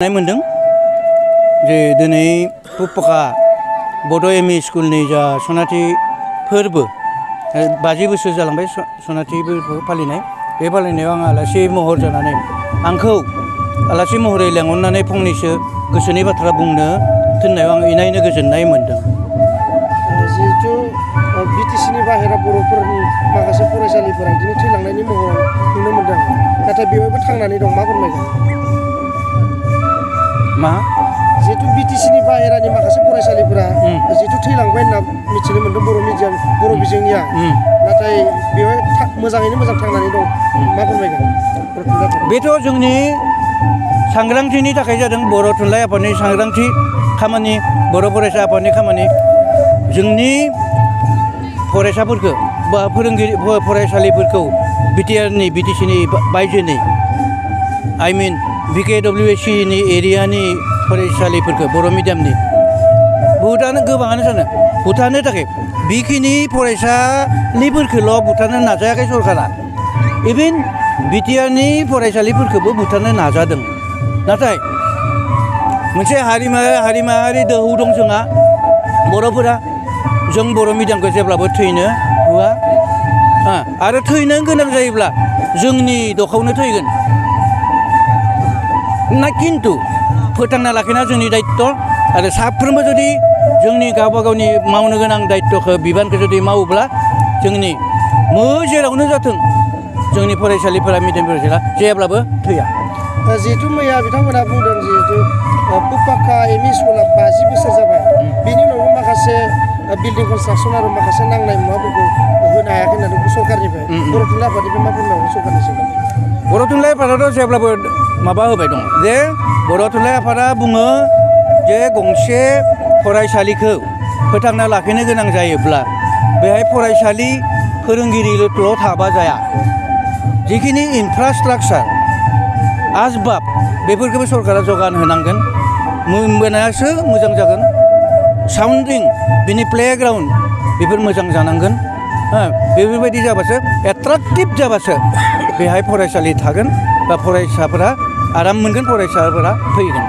मोनदों जे दिनै पुपका बड' एमइ स्कुलनि जा सनाथि फोरबो 50 बोसोर जालांबाय सनाथि फोरबो फालिनाय बे फालिनायाव आं आलासि महर जानानै आंखौ आलासि महरै लेंहरनानै फंनैसो गोसोनि बाथ्रा बुंनो थिननायाव आं इनायनो गोजोननाय मोनदों। जिहेतु बिटिसिनि बाहेरा बर'फोरनि माखासे फरायसालिफोरा बिदिनो थैलांनायनि महराव नुनो मोनदों, नाथाय बेवहायबो थांनानै दं, मा फोरमायगोन? मा जिहेतु बिटिसिनि बाहेरानि माखासे फरायसालिफोरा जिहेतु थैलांबाय होनना मिथिनो मोनदों बर' मिडियाम बर' बिजोंनिया, नाथाय बेवहाय मोजाङैनो मोजां थांनानै दं, मा फोरमायगोन? बेथ' जोंनि सांग्रांथिनि थाखाय जादों, बर' थुनलाइ आफादनि सांग्रांथि खामानि, बर' फरायसा आफादनि खामानि। जोंनि फरायसाफोरखौ बा फोरोंगिरि फरायसालिफोरखौ बिटिसिनि बायजोनि आइ मिन VKWSCनि एरियानि फरायसालिफोरखौ बर' मिडियामनि बहुतानो गोबाङानो सानो बुथारनो थाखाय बेखिनि फरायसालिफोरखौल' बुथारनो नाजायाखै सरकारा, इभेन बिटिआरनि फरायसालिफोरखौबो बुथारनो नाजादों। नाथाय मोनसे हारिमायारि दोहौ दं जोंहा बर'फोरा, जों बर' मिडियामखौ जेब्लाबो थैनो होआ, आरो थैनो गोनां जायोब्ला जोंनि दखावनो थैगोन ना, खिन्थु फोथांना लाखिनाया जोंनि दायित्व। आरो साफ्रोमबो जुदि जोंनि गावबा गावनि मावनो गोनां दायित्वखौ बिबानखौ जुदि मावोब्ला जोंनि जेरावनो जाथों जोंनि फरायसालिफोरा मिडियाम फरायसालिया जेब्लाबो थैया। जिहेतु मैया बिथांमोना बुंदों जिहेतु पुपका एमइ स्कुला 50 बोसोर जाबाय, बेनि उनावबो माखासे बिल्डिं कनस्ट्राकसन आरो माखासे नांनाय मुवाफोरखौ होनो हायाखै होननानै सरकारनिफ्राय बर' थुनलाइ आफादनिफ्राय मा बुंनांगौ सरकारनिसिम? बर' थुनलाइ आफादाथ' जेब्लाबो माबा होबाय दं जे बर' थुनलाइ आफादा बुङो जे गंसे फरायसालिखौ फोथांना लाखिनो गोनां जायोब्ला बेहाय फरायसालि फोरोंगिरिल' थाबा जाया, जिखिनि इनफ्रास्ट्राकचार आसबाब बेफोरखौबो सरकारा जगान होनांगोन, होमबानासो मोजां जागोन। साउन्डिं बिनि प्लेग्राउन्ड बेफोर मोजां जानांगोन, बेफोरबायदि जाबासो एट्राक्टिभ जाबासो बेहाय फरायसालि थागोन बा फरायसाफोरा आराम मोनगोन, फरायसाफोरा फैगोन।